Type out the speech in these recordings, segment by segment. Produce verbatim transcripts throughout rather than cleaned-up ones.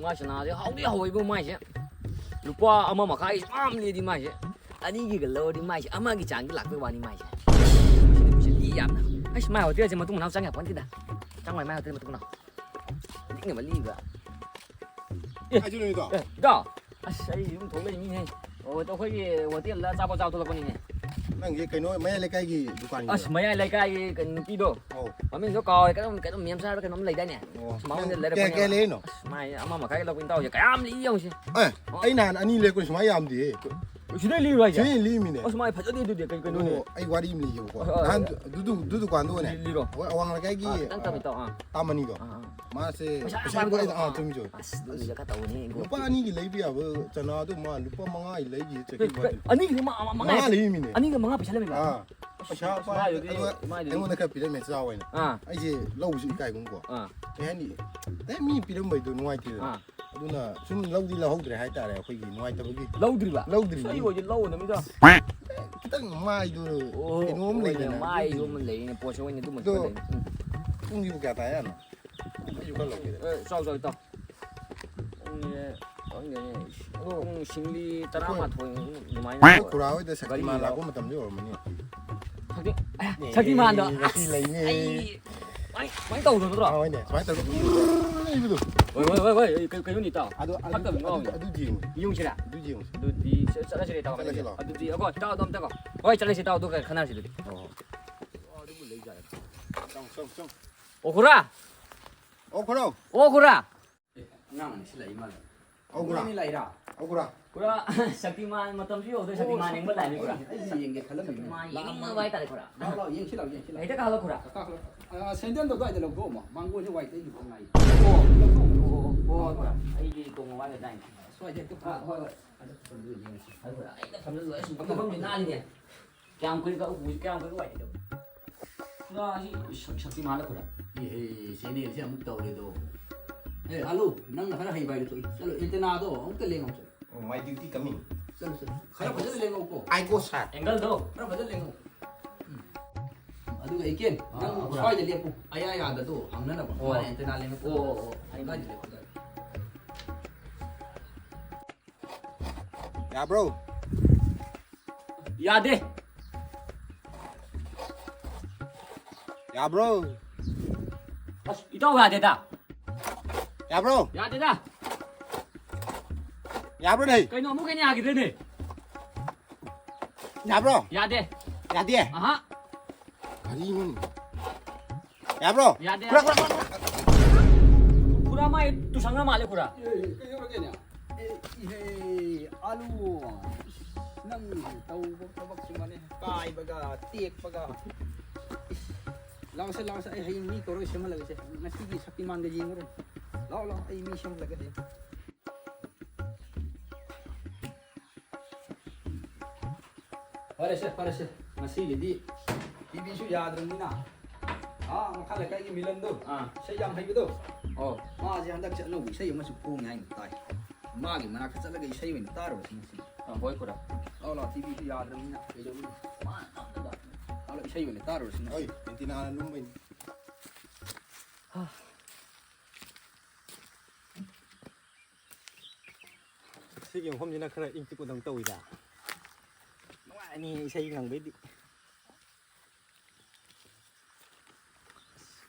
ꯃꯥꯏ ꯆꯅꯥꯁꯦ ꯍꯥꯎꯗꯤ ꯍꯥꯎꯋꯦꯕꯨ ꯃꯥꯏꯁꯦ꯫ ꯂꯨꯄꯥ ꯑꯃ ꯃꯈꯥꯏ ꯁꯨꯡꯂꯦꯗꯤ ꯃꯥꯏꯁꯦ꯫ ꯑꯅꯤꯒꯤꯒ ꯂꯧꯔꯗꯤ ꯃꯥꯏꯁꯦ ꯑꯃꯒꯤ ꯆꯥꯡꯗꯤ ꯂꯥꯛꯄꯩ ꯋꯥꯅꯤ ꯃꯥꯏꯁꯦ꯫ ꯁꯤꯗꯤ ꯄꯩꯁꯥ ꯂꯤ ꯌꯥꯝꯅ꯫ ꯑꯁ, ꯃꯥꯏ ꯍꯣꯇꯦꯜꯁꯦ ꯃꯇꯨꯡ ꯃꯅꯥꯎ ꯆꯪ ꯌꯥꯄꯣꯟꯇꯦꯗ꯫ ꯆꯪꯉꯣꯏ ꯃꯥꯏ ꯍꯣꯇꯦꯜ ꯃꯇꯨꯡ ꯃꯅꯥꯎ꯫ ꯂꯤꯛꯅꯕ ꯂꯤꯕ꯫ ꯑꯦ, ꯀꯥꯏ ꯆꯠꯂꯨꯏꯅꯣ ꯏꯇꯥꯎ? ꯑꯦ, ꯏꯇꯥꯎ꯫ ꯑꯁ, ꯑꯩ ꯌꯨꯝ ꯊꯣꯛꯂꯛꯏ ꯃꯤꯅꯦ꯫ ꯑꯣ, ꯑꯩꯈꯣꯏꯒꯤ ꯍꯣꯇꯦꯜꯗ ꯑꯆꯥꯄꯣꯠ ꯆꯥꯕ ꯊꯣꯛꯂꯛꯄꯅꯤꯅꯦ꯫ ꯅꯪꯁꯦ ꯀꯩꯅꯣ, ꯃꯌꯥꯏ ꯂꯩꯀꯥꯏꯒꯤ ꯗꯨꯀꯥꯟꯒꯤꯗꯣ? ꯑꯁ, ꯃꯌꯥꯏ ꯂꯩꯀꯥꯏꯒꯤ ꯀꯩꯅꯣ ꯅꯨꯄꯤꯗꯣ꯫ ꯑꯧ꯫ ꯃꯃꯤꯡꯗꯣ ꯀꯥꯎꯔꯦ, ꯀꯩꯅꯣꯝ, ꯀꯩꯅꯣꯝ ꯃꯦꯝꯁ ꯍꯥꯏꯕ꯭ꯔꯥ ꯀꯩꯅꯣꯝ ꯂꯩꯗꯥꯏꯅꯦ? ꯑꯣ꯫ ꯑꯁ, ꯃꯉꯣꯟꯗ ꯀꯌꯥ, ꯂꯩꯔꯛꯄꯅꯦꯕ꯫ ꯀꯌꯥ ꯂꯩꯔꯤꯅꯣ? ꯑꯁ, ꯃꯥꯏ ꯑꯃ ꯃꯈꯥꯏꯒꯤ ꯂꯧꯕ ꯏꯇꯥꯎꯁꯦ ꯀꯌꯥꯝ ꯂꯤ ꯌꯦꯡꯉꯨꯁꯦ꯫ ꯑꯦ, ꯑꯣ꯫ ꯑꯩ ꯅꯍꯥꯟ ꯑꯅꯤ ꯂꯩꯔꯛꯄꯅꯦ, ꯁꯨꯃꯥꯏ ꯌꯥꯝꯗꯦꯍꯦ꯫ ꯁꯤꯗꯩ ꯂꯤꯔꯣ ꯍꯥꯏꯁꯦ? ꯁꯤꯗꯩ ꯂꯤꯃꯤꯅꯦ꯫ ꯑꯁ, ꯃꯥꯏ ꯐꯖꯗꯦ ꯑꯗꯨꯗꯤ, ꯀꯩ, ꯀꯩꯅꯣꯅꯦ? ꯑꯗꯣ ꯑꯩ ꯋꯥꯔꯤ ꯑꯃ ꯂꯤꯒꯦꯕꯀꯣ꯫ ꯍꯣꯏ, ꯍꯣꯏ, ꯅꯍꯥꯟ ꯍꯣꯏ꯫ ꯑꯗꯨ, ꯑꯗꯨ, ꯑꯗꯨ ꯗꯨꯀꯥꯟꯗꯣ ꯑꯣꯏꯅ ꯂꯤꯔꯣ꯫ ꯑꯩꯈꯣꯏ ꯑꯋꯥꯡ ꯂꯩꯀꯥꯏꯒꯤ, ꯑꯥ, ꯈꯤꯇꯪ ꯇꯝꯃꯤ ꯇꯧ, ꯑꯥ꯫ ꯇꯥꯃꯅꯤꯗꯣ꯫ ꯑꯥ, ꯑꯥ꯫ ꯃꯥꯁꯦ ꯄꯩꯁꯥ ꯄꯩꯁꯥ ꯌꯥꯝ ꯄꯥꯏꯗꯅ, ꯄꯥꯏꯗꯅ, ꯑꯥ, ꯑꯥ꯫ ꯆꯨꯝꯃꯤ, ꯆꯨꯝꯃꯤ꯫ ꯑꯁ, ꯑꯗꯨꯗꯤ ꯈꯔ ꯇꯧꯕꯅꯤ, ꯏꯕꯣ꯫ ꯂꯨꯄꯥ ꯑꯅꯤꯒꯤ ꯂꯩꯕ ꯌꯥꯕ ꯆꯅꯥꯗꯣ ꯃꯥ ꯂꯨꯄꯥ ꯃꯉꯥꯒꯤ ꯂꯩꯒꯤ ꯆꯠꯈꯤꯕ ꯀꯩ, ꯋꯥꯅꯤ꯫ ꯑꯅꯤꯒꯤ ꯃꯥ-, ꯃꯉꯥ ꯃꯉꯥ ꯂꯩꯔꯤꯃꯤꯅꯦ꯫ ꯑꯅꯤꯒ ꯃꯉꯥ ꯄꯩꯁꯥ ꯂꯩꯔꯝꯃꯤꯕ? ꯑꯥ꯫ ꯑꯁ, ꯄꯩꯁꯥ ꯃꯥꯏꯗꯨꯗꯤ, ꯑꯗꯨꯒ ꯃꯥꯏꯗꯨꯗꯤ꯫ ꯑꯩꯉꯣꯟꯗ ꯈꯔ ꯄꯤꯔꯝꯃꯦ ꯆꯥꯎ ꯍꯥꯏꯅ꯫ ꯑꯥ꯫ ꯑꯩꯁꯦ ꯂꯧꯕꯁꯨ ꯏꯀꯥꯏꯒꯨꯝꯀꯣ꯫ ꯑꯥ꯫ ꯀꯩ ꯍꯥꯏꯅꯤ? ꯑꯦ, ꯃꯤ ꯄꯤꯔꯝꯕꯩꯗꯣ ꯅꯨꯡꯉꯥꯏꯇꯦꯗꯅ꯫ ꯑꯥ꯫ ꯑꯗꯨꯅ ꯁꯨꯝ ꯂꯧꯗꯤ ꯂꯧꯍꯧꯗ꯭ꯔꯦ ꯍꯥꯏꯇꯥꯔꯦ, ꯑꯩꯈꯣꯏꯒꯤ ꯅꯨꯡꯉꯥꯏꯇꯕꯒꯤ꯫ ꯂꯧꯗ꯭ꯔꯤꯕ? ꯂꯧꯗ꯭ꯔꯤ꯫ ꯑꯁ, ꯑꯩ ꯑꯣꯏꯗꯤ ꯂꯧꯒꯗꯕꯅꯤꯗ꯫ ꯈꯤꯇꯪ ꯃꯥꯏꯗꯣ ꯑꯣ, ꯀꯩꯅꯣꯝ ꯍꯣꯏꯅꯦ, ꯂꯩꯗꯅ, ꯃꯥꯏꯗꯣ ꯑꯗꯨꯒꯤ ꯑꯃ ꯂꯩꯔꯤꯅꯦ, ꯄꯣꯠꯁꯦ ꯍꯣꯏꯅꯦ, ꯑꯗꯨꯃꯗꯤ ꯑꯗꯣ ꯈꯔ ꯂꯩ꯫ ꯎꯝ꯫ ꯄꯨꯡꯁꯤꯕꯨ ꯀꯌꯥ ꯇꯥ ꯌꯥꯅꯣ? ꯑꯩꯁꯨ ꯈꯔ ꯂꯧꯒꯦꯗ꯫ ꯑꯦ, ꯆꯥꯎ, ꯆꯥꯎ, ꯏꯇꯥꯎ꯫ ꯄꯨꯡꯁꯦ ꯈꯪꯗꯦꯅꯦ꯫ ꯑꯗꯣ ꯄꯨꯡ ꯁꯤꯡꯂꯤ ꯑꯩꯈꯣꯏ ꯇꯔꯥꯃꯥꯊꯣꯏ ꯑꯗꯨꯃꯥꯏꯅ ꯑꯩꯈꯣꯏ ꯈꯨꯔꯥ ꯍꯣꯏꯗ ꯒꯥꯔꯤ ꯁꯛꯇꯤꯃꯥꯟ ꯂꯥꯛꯄ ꯃꯇꯝꯗꯤ ꯑꯣꯏꯔꯝꯃꯅꯤ꯫ ꯁꯛꯇꯤ-, ꯑꯦ, ꯁꯛꯇꯤꯃꯥꯟꯗꯣ꯫ ꯉꯁꯤ ꯑꯁ, ꯂꯩꯅꯦ꯫ ꯑꯩ ꯁꯨꯃꯥꯏ, ꯁꯨꯃꯥꯏ ꯇꯧꯗ꯭ꯔꯣ, ꯅꯠꯇ꯭ꯔꯣ? ꯑꯥ, ꯍꯣꯏꯅꯦ, ꯁꯨꯃꯥꯏ ꯇꯧꯔꯒ ꯂꯩꯕꯗꯣ꯫ ꯍꯣꯏ, ꯍꯣꯏ, ꯍꯣꯏ, ꯍꯣꯏ, ꯑꯩ ꯀꯩ-, ꯀꯩꯅꯣꯅꯦ, ꯏꯇꯥꯎ? ꯑꯗꯣ ꯑꯗꯨ, ꯐꯠꯇꯕ ꯑꯗꯨ, ꯉꯥꯎꯔꯤꯅꯦ꯫ ꯑꯗꯨꯗꯤ ꯌꯦꯡꯉꯨ꯫ ꯌꯦꯡꯉꯨꯁꯤꯔꯥ? ꯑꯗꯨꯗꯤ ꯌꯦꯡꯉꯨꯁꯤ꯫ ꯑꯗꯨꯗꯤ ꯆꯠ-, ꯆꯠꯂꯁꯤꯔ, ꯏꯇꯥꯎ? ꯆꯠꯂꯁꯤ, ꯂꯥꯛꯑꯣ꯫ ꯑꯗꯨꯗꯤ, ꯑꯩꯈꯣꯏ ꯏꯇꯥꯎ ꯑꯗꯣ ꯑꯝꯇꯀꯣ꯫ ꯍꯣꯏ, ꯆꯠꯂꯁꯤ, ꯏꯇꯥꯎ, ꯑꯗꯨꯒ ꯈꯟꯅꯔꯁꯤ ꯑꯗꯨꯗꯤ꯫ ꯍꯣꯏ, ꯍꯣꯏ꯫ ꯑꯗꯨꯕꯨ ꯂꯩꯖꯥꯠꯂ? ꯆꯪ, ꯆꯪ, ꯆꯪ꯫ ꯑꯣ, ꯈꯨꯔꯥ! ꯑꯣ, ꯈꯨꯔꯥ! ꯑꯣ, ꯈꯨꯔꯥ! ꯑꯦ, ꯑꯉꯥꯡ ꯑꯅꯤ ꯁꯤ ꯂꯩ ꯃꯥꯜꯂꯦ꯫ ꯑꯧ, ꯈꯨꯔꯥ꯫ ꯑꯅꯤ ꯂꯩꯔꯥ? ꯑꯧ, ꯈꯨꯔꯥ꯫ ꯈꯨꯔꯥ, ꯁꯛꯇꯤꯃꯥꯟ ꯃꯇꯝꯁꯨ ꯌꯧꯗꯣꯔꯦ, ꯑꯣ, ꯁꯛꯇꯤꯃꯥꯟ ꯌꯦꯡꯕ ꯂꯥꯛꯑꯦ, ꯈꯨꯔꯥ꯫ ꯑꯩ ꯌꯦꯡꯒꯦ ꯈꯜꯂꯝꯃꯤꯅꯦ꯫ ꯁꯛꯇꯤꯃꯥꯟ ꯂꯥꯛꯑꯣ, ꯌꯦꯡꯅꯤꯡꯉꯕ ꯍꯥꯏꯇꯥꯔꯦ, ꯈꯨꯔꯥ꯫ ꯂꯥꯛꯑꯣ, ꯂꯥꯛꯑꯣ, ꯌꯦꯡꯁꯤ ꯂꯥꯛꯑꯣ, ꯌꯦꯡꯁꯤ ꯂꯥꯛꯑꯣ꯫ ꯍꯦꯛꯇ ꯀꯥꯍꯜꯂꯣ, ꯈꯨꯔꯥ꯫ ꯀꯥꯈꯠꯂꯣ꯫ ꯑ, ꯁꯦꯟꯗꯜꯗꯣ ꯑꯗꯨꯋꯥꯏꯗ ꯂꯧꯊꯣꯛꯑꯝꯃꯣ, ꯃꯥꯡꯒꯣꯟꯁꯦ ꯋꯥꯏ ꯇꯩꯈꯤꯕꯗ ꯉꯥꯏꯔꯤ꯫ ꯑꯣ, ꯂꯧꯊꯣꯛꯑꯝꯃꯣ꯫ ꯑꯣ, ꯑꯣ, ꯈꯨꯔꯥ꯫ ꯑꯩꯗꯤ ꯇꯣꯡꯉ ꯋꯥꯏꯒꯗꯥꯏꯅꯦ꯫ ꯁ꯭ꯋꯥꯏꯗ ꯍꯦꯛꯇ ꯑ, ꯍꯣꯏ, ꯍꯣꯏ꯫ ꯑꯗꯨ ꯌꯦꯡꯉꯁꯤ꯫ ꯑꯗꯨ ꯈꯨꯔꯥ, ꯑꯩꯅ ꯊꯝꯖꯜꯂꯣ, ꯑꯩ ꯁꯨꯝ ꯐꯝꯐꯝꯁꯦ ꯅꯥꯜꯂꯤꯅꯦ꯫ ꯀꯌꯥꯝ ꯀꯨꯏꯔꯒ ꯎꯄꯨꯁꯤ ꯀꯌꯥꯝ ꯀꯨꯏꯔꯒ ꯋꯥꯏ ꯇꯩꯗꯧꯕ? ꯉꯥꯁꯤ ꯁꯛ-, ꯁꯛꯇꯤꯃꯥꯟꯗ ꯈꯨꯔꯥ꯫ ꯑꯦꯍꯦ, ꯆꯦꯅꯦꯜꯁꯦ ꯑꯃꯨꯛ ꯇꯧꯔꯦꯗꯣ꯫ ꯑꯦ, ꯍꯜꯂꯣ, ꯅꯪꯅ ꯈꯔ ꯍꯩꯕ ꯍꯥꯏꯗꯣ ꯊꯣꯛꯏ꯫ ꯆꯠꯂꯣ, ꯑꯦꯟꯇꯦꯅꯥꯗꯣ ꯑꯃꯨꯛꯇ ꯂꯦꯡꯉꯧ ꯆꯠꯂꯣ꯫ Oh, my duty coming. ꯆꯠꯂꯣ, ꯆꯠꯂꯣ꯫ ꯈꯔ ꯐꯖꯅ ꯂꯦꯡꯉꯧꯀꯣ꯫ I go, sir. ꯑꯦꯡꯒꯜꯗꯣ꯫ ꯈꯔ ꯐꯖꯅ ꯂꯦꯡꯉꯧ꯫ ꯎꯝ꯫ ꯑꯗꯨꯒ ꯏꯀꯦꯟ, ꯑꯥ, ꯅꯪ ꯑꯥ, ꯁ꯭ꯋꯥꯏꯗ ꯂꯦꯞꯄꯨ꯫ ꯑꯌꯥ ꯌꯥꯗꯗꯣ ꯍꯪꯅꯅꯕ꯫ ꯑꯣ꯫ ꯃꯥꯅ ꯑꯦꯟꯇꯦꯅꯥ ꯂꯦꯡꯉꯛꯄ꯫ ꯑꯣ, ꯑꯣ, ꯑꯣ꯫ ꯑꯩ ꯁ꯭ꯋꯥꯏꯗ ꯂꯦꯞꯄꯨ꯫ ꯌꯥꯕ꯭ꯔꯣ? ꯌꯥꯗꯦ꯫ ꯌꯥꯕ꯭ꯔꯣ? ꯑꯁ, ꯏꯇꯥꯎ ꯌꯥꯗꯦꯗ꯫ ꯌꯥꯕ꯭ꯔꯣ? ꯌꯥꯗꯦꯗ꯫ ꯌꯥꯕ꯭ꯔꯣꯅꯦ? ꯀꯩꯅꯣ ꯑꯃꯨꯛ ꯍꯦꯟꯅ ꯌꯥꯈꯤꯗ꯭ꯔꯦꯅꯦ꯫ ꯌꯥꯕ꯭ꯔꯣ? ꯌꯥꯗꯦ꯫ ꯌꯥꯗꯦ? ꯑꯍꯥ꯫ ꯀꯔꯤꯅꯣ? ꯌꯥꯕ꯭ꯔꯣ? ꯌꯥꯗꯦ, ꯈꯨꯔꯥ, ꯌꯥꯗꯦ꯫ ꯈꯨꯔꯥ, ꯈꯨꯔꯥ, ꯈꯨꯔꯥ꯫ ꯈꯨꯔꯥ ꯃꯥꯏ ꯇꯨꯁꯟꯈ꯭ꯔ ꯃꯥꯜꯂꯦ, ꯈꯨꯔꯥ꯫ ꯑꯦ, ꯀꯩꯗꯧꯔꯒꯦꯅꯦ? ꯑꯦ, ꯏꯍꯦ, ꯑꯥꯂꯨ꯫ ꯏꯁ, ꯅꯪ ꯇꯧꯕ ꯊꯕꯛꯁꯤꯃꯅꯦ, ꯀꯥꯏꯕꯒ, ꯇꯦꯛꯄꯒ꯫ ꯏꯁ, ꯂꯥꯛꯁꯦ, ꯂꯥꯛꯁꯦ, ꯑꯩ ꯍꯌꯦꯡ ꯃꯤ ꯀꯧꯔꯒ ꯁꯦꯝꯍꯜꯂꯒꯦꯁꯦ꯫ ꯉꯁꯤꯒꯤ ꯁꯛꯇꯤꯃꯥꯟꯒ ꯌꯦꯡꯉꯨꯔꯣ꯫ ꯂꯥꯛꯑꯣ, ꯂꯥꯛꯑꯣ, ꯑꯩ ꯃꯤ ꯁꯦꯝꯍꯜꯂꯒꯦ ꯍꯌꯦꯡ꯫ ꯐꯔꯦꯁꯦ, ꯐꯔꯦꯁꯦ꯫ ꯉꯁꯤꯒꯤꯗꯤ ꯇꯤꯚꯤꯁꯨ ꯌꯥꯗ꯭ꯔꯕꯅꯤꯅ, ꯑꯥ, ꯃꯈꯥ ꯂꯩꯀꯥꯏꯒꯤ ꯃꯤꯂꯟꯗꯣ, ꯑꯥ꯫ ꯏꯁꯩ ꯌꯥꯝ ꯍꯩꯕꯗꯣ, ꯑꯣ꯫ ꯃꯥꯁꯦ ꯍꯟꯗꯛꯁꯦ ꯑꯅꯧꯕ ꯏꯁꯩ ꯑꯃꯁꯨ ꯐꯣꯡꯉꯦ ꯍꯥꯏꯅ ꯇꯥꯏ꯫ ꯃꯥꯒꯤ ꯃꯅꯥꯛꯇ ꯆꯠꯂꯒ ꯏꯁꯩ ꯑꯣꯏꯅ ꯇꯥꯔꯨꯔꯁꯤ ꯉꯁꯤ꯫ ꯑꯥ, ꯍꯣꯏ, ꯈꯨꯔꯥ꯫ ꯂꯥꯛꯑꯣ, ꯂꯥꯛꯑꯣ, ꯇꯤꯚꯤꯁꯨ ꯌꯥꯗ꯭ꯔꯕꯅꯤꯅ ꯀꯩꯗꯧꯅꯤ? ꯃꯥ ꯉꯥꯛꯇꯗ꯫ ꯂꯥꯛꯑꯣ, ꯏꯁꯩ ꯑꯣꯏꯅ ꯇꯥꯔꯨꯔꯁꯤ ꯉꯁꯤ꯫ ꯍꯣꯏ, ꯑꯦꯟꯇꯤꯅꯥꯅ ꯂꯨꯝꯕꯩꯅꯤ꯫ ꯁꯤꯒꯤ ꯃꯐꯝꯁꯤꯅ ꯈꯔ ꯏꯪ ꯆꯤꯛꯄꯗꯧ ꯇꯧꯋꯤꯗ꯫ ꯅꯨꯡꯉꯥꯏꯅꯤ ꯏꯁꯩ ꯉꯪꯕꯩꯗꯤ꯫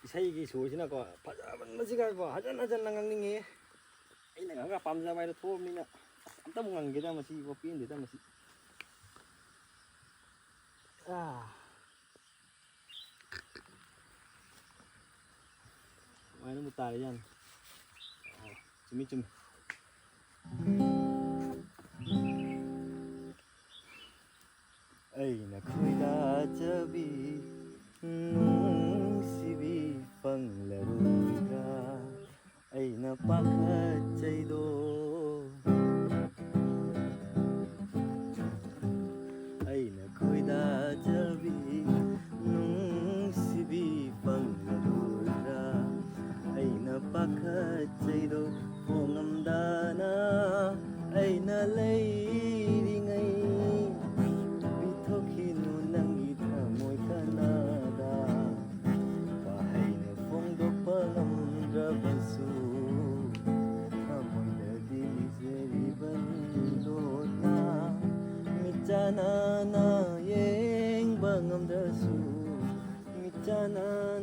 ꯏꯁꯩꯒꯤ ꯁꯨꯔꯁꯤꯅꯀꯣ, ꯐꯖꯃꯟꯕꯁꯤꯒꯀꯣ, ꯍꯟꯖꯟ ꯍꯟꯖꯟꯅ ꯉꯪꯅꯤꯡꯉꯤ꯫ ꯑꯩꯅ ꯉꯪꯉ ꯄꯥꯝꯖꯕ ꯍꯥꯏꯗꯣ ꯊꯣꯛꯑꯕꯅꯤꯅ, ꯑꯁ, ꯑꯝꯇꯕꯨ ꯉꯪꯒꯦꯗ ꯃꯁꯤꯕꯣ, ꯄꯦꯟꯗꯦꯗ ꯃꯁꯤ꯫ ꯑꯥ꯫ ꯁꯨꯃꯥꯏꯅ ꯑꯃꯨꯛ ꯇꯥꯔꯦ ꯌꯥꯅꯤ꯫ ꯑꯣ, ꯆꯨꯝꯃꯤ, ꯆꯨꯝꯃꯤ꯫ ꯑꯩꯅ ꯈꯣꯏꯗꯥꯖꯕꯤ ꯅꯨꯡꯁꯤꯕꯤ ꯐꯪꯂꯔꯣꯏꯗ꯭ꯔꯥ? ꯑꯩꯅ ꯄꯥꯈꯠꯆꯩꯗꯣ꯫ ꯑꯩꯅ ꯈꯣꯏꯗꯥꯖꯕꯤ ꯅꯨꯡꯁꯤꯕꯤ ꯐꯪꯂꯔꯣꯏꯗ꯭ꯔꯥ? ꯑꯩꯅ ꯄꯥꯈꯠꯆꯩꯗꯣ ꯐꯣꯡꯉꯝꯗꯅ꯫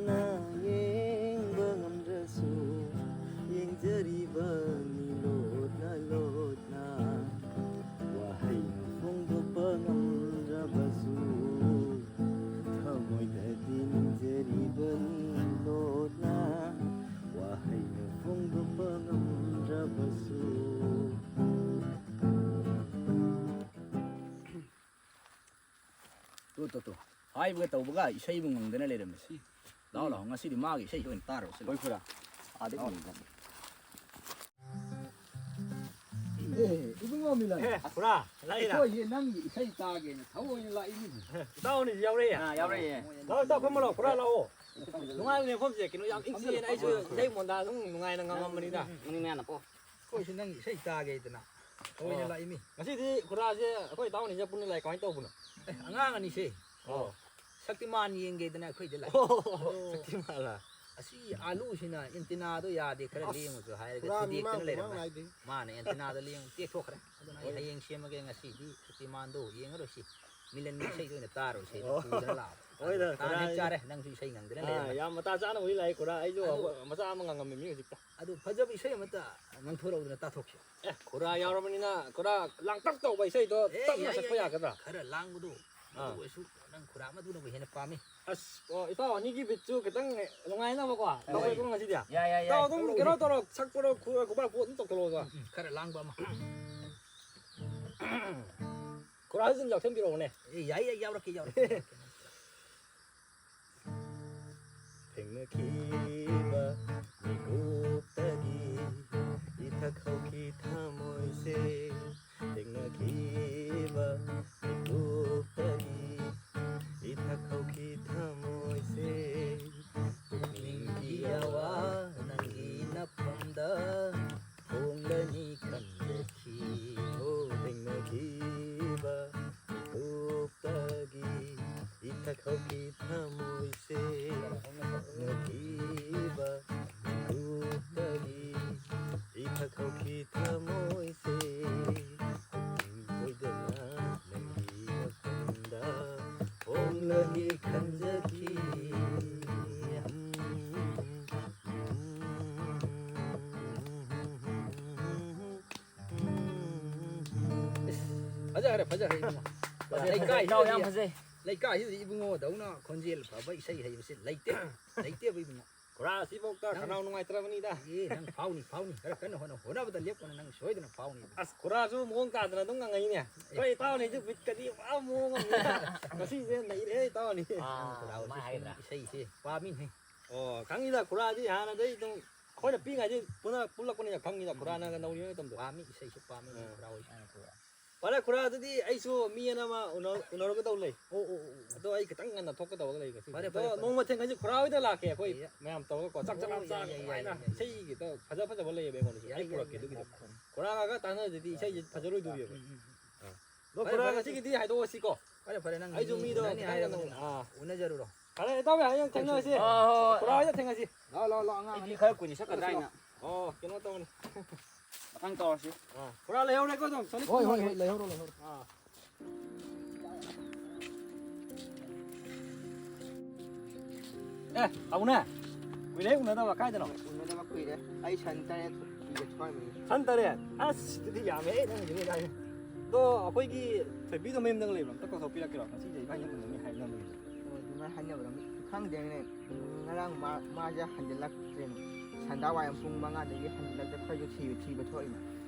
ꯅ ꯌꯦꯡꯕ ꯉꯝꯗ꯭ꯔꯁꯨ, ꯌꯦꯡꯖꯔꯤꯕꯅꯤ ꯂꯣꯠꯅ ꯂꯣꯠꯅ꯫ ꯋꯥꯍꯩꯅ ꯐꯣꯡꯗꯣꯛꯄ ꯉꯝꯗ꯭ꯔꯕꯁꯨ, ꯊꯃꯣꯏꯗꯗꯤ ꯅꯤꯡꯖꯔꯤꯕꯅꯤ ꯂꯣꯠꯅ꯫ ꯋꯥꯍꯩꯅ ꯐꯣꯡꯗꯣꯛꯄ ꯉꯝꯗ꯭ꯔꯕꯁꯨ꯫ Two, two, two. ꯍꯥꯏꯕꯒ ꯇꯧꯕꯒ ꯏꯁꯩꯕꯨ ꯉꯪꯗꯅ ꯂꯩꯔꯝꯃꯤꯁꯦ꯫ ꯂꯥꯛꯑꯣ, ꯂꯥꯛꯑꯣ, ꯉꯁꯤꯗꯤ ꯃꯥꯒꯤ ꯏꯁꯩꯗ ꯑꯣꯏꯅ ꯇꯥꯔꯨꯔꯁꯤ꯫ ꯍꯣꯏ, ꯈꯨꯔꯥ꯫ ꯑꯥꯗ ꯂꯥꯛꯑꯣ꯫ ꯉꯪꯒꯦ꯫ ꯑꯦ, ꯏꯕꯨꯡꯉꯣ ꯃꯤꯂꯟ꯫ ꯑꯦ, ꯈꯨꯔꯥ, ꯂꯥꯛꯏꯔꯥ? ꯑꯩꯈꯣꯏꯁꯦ ꯅꯪꯒꯤ ꯏꯁꯩ ꯇꯥꯒꯦꯅ ꯊꯑꯣꯏꯅ ꯂꯥꯛꯏꯅꯤ꯫ ꯏꯇꯥꯎꯅꯤꯁꯨ ꯌꯥꯎꯔꯛꯑꯦ? ꯑꯥ, ꯌꯥꯎꯔꯛꯑꯦ꯫ ꯂꯥꯛꯑꯣ, ꯏꯇꯥꯎ, ꯐꯝꯃꯣ ꯂꯥꯛꯑꯣ, ꯈꯨꯔꯥ ꯂꯥꯛꯑꯣ꯫ ꯅꯨꯡꯉꯥꯏꯕꯅꯦ ꯃꯐꯝꯁꯦ, ꯀꯩꯅꯣ ꯌꯥꯝ ꯏꯪ ꯆꯤꯛꯑꯦꯅ, ꯑꯩꯁꯨ ꯏꯁꯩ ꯃꯣꯟꯗꯥ ꯑꯗꯨꯝ ꯅꯨꯡꯉꯥꯏꯅ ꯉꯪꯉꯝꯕꯅꯤꯗ꯫ ꯃꯅꯤꯡ ꯃꯌꯥꯅ ꯄꯣ꯫ ꯑꯩꯈꯣꯏꯁꯨ ꯅꯪꯒꯤ ꯏꯁꯩ ꯇꯥꯒꯦꯗꯅ ꯊꯑꯣꯏꯅ ꯑꯣ꯫ ꯂꯥꯛꯏꯃꯤ꯫ ꯉꯁꯤꯗꯤ ꯈꯨꯔꯥꯁꯦ ꯑꯩꯈꯣꯏ ꯏꯇꯥꯎ ꯑꯅꯤꯁꯦ ꯄꯨꯟꯅ ꯂꯥꯛꯑꯦ, ꯀꯃꯥꯏꯅ ꯇꯧꯕꯅꯣ? ꯑꯦ, ꯑꯉꯥꯡ ꯑꯅꯤꯁꯦ ꯑꯣ꯫ ꯁꯛꯇꯤꯃꯥꯟ ꯌꯦꯡꯒꯦꯗꯅ ꯑꯩꯈꯣꯏꯗ ꯂꯥꯛꯏ꯫ ꯑꯣ, ꯑꯗꯣ ꯁꯛꯇꯤꯃꯥꯟꯂ? ꯑꯁꯤ ꯑꯥꯂꯨꯁꯤꯅ ꯑꯦꯟꯇꯤꯅꯥꯗꯣ ꯌꯥꯗꯦ, ꯈꯔ ꯑꯁ, ꯂꯦꯡꯉꯨꯁꯨ ꯍꯥꯏꯔꯒ ꯄꯨꯔꯥ ꯊꯨꯗꯦꯛꯇꯅ ꯃꯤꯃꯥꯡ ꯂꯩꯔꯝꯃꯦ꯫ ꯄꯨꯃꯥꯡ ꯅꯥꯏꯗꯦ꯫ ꯃꯥꯅ ꯑꯦꯟꯇꯤꯅꯥꯗꯣ ꯂꯦꯡ ꯇꯦꯛꯊꯣꯛꯈ꯭ꯔꯦ꯫ ꯑꯗꯨꯅ ꯑꯩ ꯍꯣꯏ꯫ ꯍꯌꯦꯡ ꯁꯦꯝꯃꯒꯦ, ꯉꯁꯤꯗꯤ ꯁꯛꯇꯤꯃꯥꯟꯗꯣ ꯌꯦꯡꯉꯔꯣꯏꯁꯤ꯫ ꯃꯤꯂꯟꯒꯤ ꯏꯁꯩꯗꯣ ꯑꯣꯏꯅ ꯇꯥꯔꯨꯁꯤ ꯍꯥꯏꯅ ꯑꯣ꯫ ꯄꯨꯗꯅ ꯂꯥꯛꯑꯕ꯫ ꯍꯣꯏꯗ, ꯑꯗꯣ ꯇꯥꯟ ꯈꯨꯔꯥ ꯍꯦꯛ ꯑꯩꯁꯨ ꯆꯥꯔꯦ, ꯅꯪꯁꯨ ꯏꯁꯩ ꯉꯪꯗꯅ ꯑꯥ, ꯂꯩꯔꯝꯃꯦ꯫ ꯌꯥꯝ ꯃꯇꯥ ꯆꯥꯅꯕꯨꯗꯤ ꯂꯥꯛꯑꯦ, ꯈꯨꯔꯥ꯫ ꯑꯩꯁꯨ ꯑꯗꯨ ꯍꯧꯒꯠ-, ꯃꯆꯥ ꯑꯃ ꯉꯪꯉꯝꯃꯤꯃꯤ ꯍꯧꯖꯤꯛꯇ꯫ ꯑꯗꯨ ꯐꯖꯕ ꯏꯁꯩ ꯑꯃꯇ ꯉꯪꯊꯣꯔꯛꯎꯗꯅ ꯇꯥꯊꯣꯛꯁꯤ꯫ ꯑꯦ, ꯈꯨꯔꯥ ꯌꯥꯎꯔꯕꯅꯤꯅ, ꯈꯨꯔꯥ ꯂꯥꯡꯇꯛ ꯇꯧꯕ ꯏꯁꯩꯗꯣ ꯑꯦ, ꯇꯞꯅ ꯌꯥꯏ, ꯁꯛꯄ ꯌꯥꯏ, ꯌꯥꯏ꯫ ꯌꯥꯒꯗ꯭ꯔꯥ? ꯈꯔ ꯂꯥꯡꯕꯗꯣ, ꯑꯥ꯫ ꯑꯗꯨ ꯑꯣꯏꯔꯁꯨ ꯅꯪ ꯈꯨꯔꯥ ꯃꯗꯨꯅꯕꯨ ꯍꯦꯟꯅ ꯄꯥꯝꯃꯤ꯫ ꯑꯁ, ꯑꯣ, ꯏꯇꯥꯎ ꯑꯅꯤꯒꯤ ꯕꯤꯠꯁꯨ ꯈꯤꯇꯪ ꯅꯨꯡꯉꯥꯏꯅꯕꯀꯣ꯫ ꯍꯣꯏ꯫ ꯇꯧꯔꯦꯀꯣ ꯉꯁꯤꯗꯤ꯫ ꯌꯥꯏ, ꯌꯥꯏ, ꯌꯥꯏ꯫ ꯏꯇꯥꯎ ꯑꯗꯨꯝ ꯇꯧꯔꯛꯎꯁꯦ꯫ ꯀꯩꯅꯣ ꯇꯧꯔꯣ, ꯁꯛꯄꯗꯣ ꯈꯨ-, ꯈꯨꯕꯥꯛ ꯄꯣ ꯑꯗꯨꯝ ꯇꯧꯊꯣꯛꯂꯛꯑꯣꯀꯣ꯫ ꯎꯝ, ꯎꯝ, ꯈꯔ ꯂꯥꯡꯕ ꯑꯃ꯫ ꯈꯨꯔꯥꯁꯨ ꯑꯗꯨꯝ ꯌꯥꯎꯁꯟꯕꯤꯔꯛꯑꯣꯅꯦ꯫ ꯑꯦ, ꯌꯥꯏ, ꯌꯥꯏ, ꯌꯥꯎꯔꯛꯀꯦ, ꯌꯥꯎꯔꯛꯀꯦ, ꯌꯥꯎꯔꯛꯀꯦ꯫ ꯊꯦꯡꯅꯈꯤꯕ ꯃꯤꯀꯨꯞꯇꯒꯤ ꯏꯊꯛ ꯍꯧꯈꯤ ꯊꯃꯣꯏꯁꯦ꯫ ꯊꯦꯡꯅꯈꯤꯕ ꯃꯤꯀꯨꯞꯇꯒꯤ ꯏꯊꯛ ꯍꯧꯈꯤ ꯊꯃꯣꯏꯁꯦ꯫ ꯄꯨꯛꯅꯤꯡꯒꯤ ꯑꯋꯥ ꯅꯪꯒꯤ ꯅꯐꯝꯗ ꯐꯣꯡꯂꯅꯤ ꯈꯟꯖꯈꯤ꯫ ꯑꯣ, ꯊꯦꯡꯅꯈꯤꯕ ꯃꯤꯀꯨꯞꯇꯒꯤ ꯏꯊꯛ ꯍꯧꯈꯤ ꯊꯃꯣꯏꯁꯦ꯫ ꯊꯦꯡꯅꯈꯤꯕ ꯃꯤꯀꯨꯞꯇꯒꯤ ꯏꯊꯛ ꯍꯧꯈꯤ ꯊꯃꯣꯏꯁꯦ꯫ ꯄꯨꯛꯅꯤꯡ ꯁꯣꯏꯗꯅ ꯅꯪꯒꯤ ꯅꯐꯝꯗ ꯍꯣꯡꯂꯒꯦ ꯈꯟꯖꯈꯤ꯫ ꯐꯖꯈ꯭ꯔꯦ, ꯐꯖꯈ꯭ꯔꯦ ꯏꯕꯨꯡꯉꯣ꯫ ꯐꯖꯩ, ꯐꯖꯩ, ꯂꯩꯀꯥꯏꯁꯤꯗꯗꯤ, ꯏꯇꯥꯎ ꯌꯥꯝ ꯐꯖꯩ꯫ ꯂꯩꯀꯥꯏꯁꯤꯗꯗꯤ ꯏꯕꯨꯡꯉꯣꯗꯧꯅ ꯈꯣꯟꯖꯦꯜ ꯐꯕ ꯏꯁꯩ ꯍꯩꯕꯁꯦ ꯂꯩꯇꯦ, ꯂꯩꯇꯦꯕ ꯏꯕꯨꯡꯉꯣ꯫ ꯈꯨꯔꯥ ꯑꯁꯤꯐꯥꯎꯗ ꯅꯪ ꯈꯅꯥꯎ ꯅꯨꯡꯉꯥꯏꯇ꯭ꯔꯕꯅꯤꯗ꯫ ꯑꯦ, ꯅꯪ ꯐꯥꯎꯅꯤ, ꯐꯥꯎꯅꯤ꯫ ꯈꯔ ꯀꯟꯅ ꯍꯣꯠꯅꯧ꯫ ꯍꯣꯠꯅꯕꯗ ꯂꯦꯞꯀꯅꯨ, ꯅꯪ ꯁꯣꯏꯗꯅ ꯐꯥꯎꯅꯤ꯫ ꯑꯁ, ꯈꯨꯔꯥꯁꯨ ꯃꯑꯣꯡ ꯇꯥꯗꯅ ꯑꯗꯨꯝ ꯉꯪꯉꯛꯏꯅꯦ꯫ ꯑꯦ꯫ ꯑꯩꯈꯣꯏ ꯏꯇꯥꯎꯅꯤꯁꯨ ꯕꯤꯠꯀꯗꯤ ꯄꯨꯔꯥ ꯃꯑꯣꯡ ꯑꯃꯅꯤ꯫ ꯉꯁꯤꯁꯦ ꯅꯩꯔꯦ ꯏꯇꯥꯎꯅꯤ꯫ ꯑꯥ, ꯈꯨꯔꯥ ꯍꯣꯏꯁꯨ ꯃꯥ ꯍꯥꯏꯒꯗ꯭ꯔꯥ? ꯏꯁꯩꯁꯦ ꯄꯥꯝꯃꯤꯅꯦ꯫ ꯑꯣ, ꯈꯪꯉꯤꯗ, ꯈꯨꯔꯥꯗꯤ ꯍꯥꯟꯅꯗꯩ ꯑꯗꯨꯝ ꯑꯩꯈꯣꯏꯅ ꯄꯤꯛꯏꯉꯩꯗꯩ ꯄꯨꯟꯅ ꯄꯨꯜꯂꯛꯄꯅꯤꯅ ꯈꯪꯉꯤꯗ, ꯈꯨꯔꯥꯅꯒ ꯅꯧꯔꯤꯉꯩ ꯃꯇꯝꯗꯣ꯫ ꯄꯥꯝꯃꯤ, ꯏꯁꯩꯁꯨ ꯄꯥꯝꯃꯤ, ꯑꯥ꯫ ꯈꯨꯔꯥ ꯍꯣꯏꯁꯨ꯫ ꯑꯥ, ꯈꯨꯔꯥ꯫ ꯐꯔꯦ, ꯈꯨꯔꯥ, ꯑꯗꯨꯗꯤ ꯑꯩꯁꯨ ꯃꯤ ꯑꯅ ꯑꯃ ꯎꯅ-, ꯎꯅꯔꯨꯒꯗꯧ ꯂꯩ꯫ ꯑꯣ, ꯑꯣ, ꯑꯣ, ꯑꯣ꯫ ꯑꯗꯣ ꯑꯩ ꯈꯤꯇꯪ ꯉꯟꯅ ꯊꯣꯛꯀꯗꯧꯕ ꯂꯩ ꯉꯁꯤ꯫ ꯐꯔꯦ, ꯑꯗꯣ ꯐꯔꯦ, ꯐꯔꯦ꯫ ꯅꯣꯡꯃ ꯊꯦꯡꯅꯁꯤ, ꯈꯨꯔꯥ ꯍꯣꯏꯗ ꯂꯥꯛꯀꯦ, ꯑꯩꯈꯣꯏ ꯌꯥꯏ, ꯌꯥꯏ꯫ ꯃꯌꯥꯝ ꯇꯧꯔꯒꯀꯣ, ꯆꯥꯛ ꯆꯔꯥ ꯑꯣ, ꯌꯥꯏ, ꯆꯥꯔꯒ ꯌꯥꯏ, ꯌꯥꯏ, ꯅꯨꯡꯉꯥꯏꯅ ꯌꯥꯏ, ꯌꯥꯏ꯫ ꯏꯁꯩꯒꯤꯗ ꯐꯖ ꯐꯖꯕ ꯂꯩꯌꯦꯕ ꯑꯩꯉꯣꯟꯗꯁꯨ, ꯌꯥꯏ, ꯑꯩ ꯌꯥꯏ, ꯄꯨꯔꯛꯀꯦ ꯌꯥꯏ, ꯑꯗꯨꯒꯤꯗꯣ꯫ ꯌꯥꯏ, ꯌꯥꯏ꯫ ꯈꯨꯔꯥꯒ ꯇꯥꯟꯅꯗꯗꯤ ꯏꯁꯩꯁꯦ ꯐꯖꯔꯣꯏꯗꯣꯔꯤꯕ꯫ ꯎꯝ, ꯎꯝ, ꯎꯝ꯫ ꯑꯥ꯫ ꯑꯗꯣ ꯐꯔꯦ, ꯈꯨꯔꯥ, ꯐꯔꯦ, ꯅꯪ ꯉꯁꯤꯒꯤꯗꯤ ꯍꯥꯏꯗꯣꯛꯑꯁꯤꯀꯣ꯫ ꯐꯔꯦ, ꯐꯔꯦ, ꯅꯪ ꯑꯩꯁꯨ ꯃꯤꯗꯣ ꯎꯅꯅꯤ ꯈꯤꯇꯪ ꯉꯟꯅ ꯍꯥꯏꯔꯕꯅꯤꯅ ꯎꯅ-, ꯑꯥ꯫ ꯎꯅꯖꯔꯨꯔꯣ꯫ ꯐꯔꯦ, ꯏꯇꯥꯎꯕꯤ, ꯍꯌꯦꯡ ꯊꯦꯡꯅꯁꯤ꯫ ꯍꯣꯏ, ꯍꯣꯏ, ꯍꯣꯏ꯫ ꯈꯨꯔꯥ ꯍꯣꯏꯗ ꯊꯦꯡꯅꯁꯤ꯫ ꯂꯥꯛꯑꯣ, ꯂꯥꯛꯑꯣ, ꯂꯥꯛꯑꯣ, ꯑꯉꯥꯡ ꯑꯩꯗꯤ ꯑꯅꯤ꯫ ꯈꯔ ꯀꯨꯏꯅ ꯁꯛꯀꯗ꯭ꯔꯥ ꯍꯥꯏꯅ꯫ ꯑꯣ, ꯀꯩꯅꯣ ꯇꯧꯕꯅꯤ꯫ ꯃꯊꯪ ꯇꯧꯔꯁꯤ꯫ ꯑꯥ, ꯈꯨꯔꯥ ꯂꯩꯍꯧꯔꯦꯀꯣ ꯑꯗꯨꯝ, ꯁꯣꯝꯗ ꯍꯣꯏ, ꯍꯣꯏ, ꯊꯝꯃꯒꯦ꯫ ꯍꯣꯏ, ꯂꯩꯍꯧꯔꯣ, ꯂꯩꯍꯧꯔꯣ꯫ ꯑꯥ꯫ ꯑꯦ, ꯑꯕꯨꯅꯦ, ꯀꯨꯏꯔꯦ ꯎꯅꯗꯕ, ꯀꯥꯏꯗꯅꯣ? ꯎꯅꯗꯕ ꯀꯨꯏꯔꯦ꯫ ꯑꯩ ꯁꯟ ꯇꯔꯦꯠ ꯄꯤꯒꯦ ꯊꯣꯛꯑꯝꯃꯤ꯫ ꯁꯟ ꯇꯔꯦꯠ? ꯑꯁ, ꯑꯗꯨꯗꯤ ꯌꯥꯝꯃꯦꯍꯦ, ꯅꯪꯒꯤꯗꯨꯗꯤ ꯌꯥꯝꯃꯦ꯫ ꯑꯗꯣ ꯑꯩꯈꯣꯏꯒꯤ ꯊꯣꯏꯕꯤꯗꯣ ꯃꯌꯨꯝꯗ ꯂꯩꯕ꯭ꯔꯣ? ꯑꯝꯇ ꯀꯧꯊꯣꯛꯄꯤꯔꯛꯀꯦꯔꯣ? ꯉꯁꯤꯁꯦ ꯏꯕꯥꯅꯤ ꯎꯅꯅꯤ ꯍꯥꯏꯅꯕꯒꯤ꯫ ꯑꯣ, ꯑꯗꯨꯃꯥꯏꯅ ꯍꯥꯏꯅꯕ꯭ꯔꯣ? ꯈꯪꯗꯦꯅꯦ꯫ ꯉꯔꯥꯡ ꯃꯥ, ꯃꯥꯁꯦ ꯍꯟꯖꯤꯜꯂꯛꯇ꯭ꯔꯦꯅꯦ꯫ ꯁꯟꯗꯥꯋꯥꯏꯔꯝ ꯄꯨꯡ ꯃꯉꯥꯗꯒꯤ ꯍꯟꯖꯤꯜꯂꯛꯇ꯭ꯔꯦ꯫ ꯑꯩꯈꯣꯏꯁꯨ ꯊꯤꯕ, ꯊꯤꯕ ꯊꯣꯛꯏꯅꯦ꯫